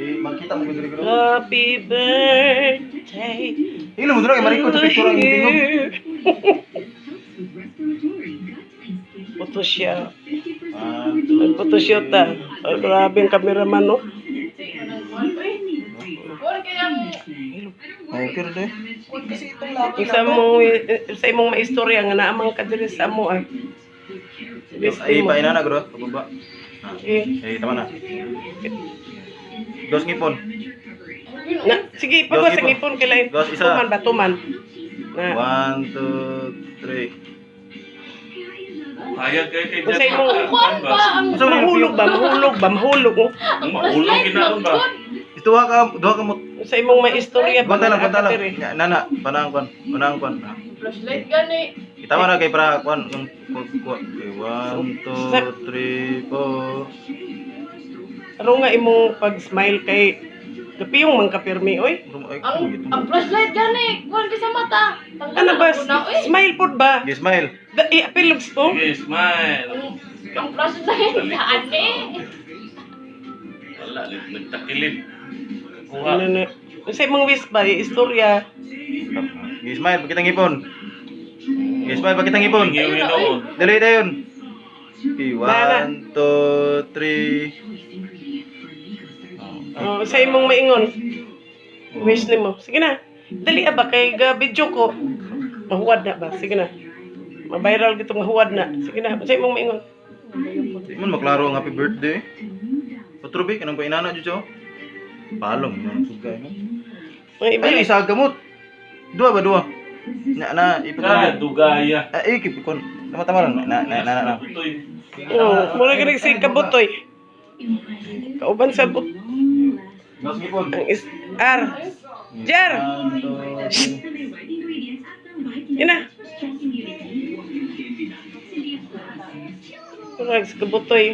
Eh, makita mo gud diri ko. Happy birthday Ilo mo dira kay marikot sa picture ang tingog. Photo siya. One, two, Photoshoot ta. Oh, grabe ang cameraman, no? Okay ra de. Sa imong maistorya nga naamang ka diri sa amo ah. Ay, paina na gro, pababa. Eh, Eh, tama na. Dos ngipon. Na, sige, pagwa sa ngipon kay Dos, isa. Tuman ba, tuman? Na. One, two, three. Hayag kay kay Kung sa imong Kuan ba ang Unsa man yung mahulog ba, mahulog ba, mahulog. Oh. Mahulog ginaon ba? Duha ka, duha ka mo. Sa imong maistorya ba Kwanta lang, kwanta lang. diri. Nya, Nana, panang kwan, panang kwan. Flashlight gani. Itama na kay para kwan ng okay, one, two, three, four. Aron nga imong pag-smile kay kapiyong man kapirmi oy. Ay, Ang flashlight gani, kuan kay sa mata. Tanggal Ano ba? na oy. Smile pod ba? Okay, smile. Da, i-appeal to. Sige, smile. Ang flashlight gani. Wala, nagtakilid. Kuha. Ano na? Sa imong wish ba, istorya. Okay, smile, pagkita ngipon. Okay, smile, pagkita ngipon. Ingiw noon. Dali dayon. Okay, one, two, three. Oh, sa imong maingon. Wish nimo. Sige na. Dali ah ba kay ga video ko. Mahuwad na ba? Sige na. Ma-viral gito mahuwad na. Sige na. Sa imong maingon. Di man maklaro ang happy birthday. Patro bi kanang painana jud siya. Oh. Palong man sugay no. Mga iba. Ay, isa gamot. Duha ba duha? Na na Ka, ipatro. dugaya. Ay, kip kon. Tama tama lang. Na na na na. Butoy. Oh, mura gani si Kabutoy. Kauban sa but Dos ngipon. ang is R. Jer. One, two, three. Ina. Mura si Kabutoy.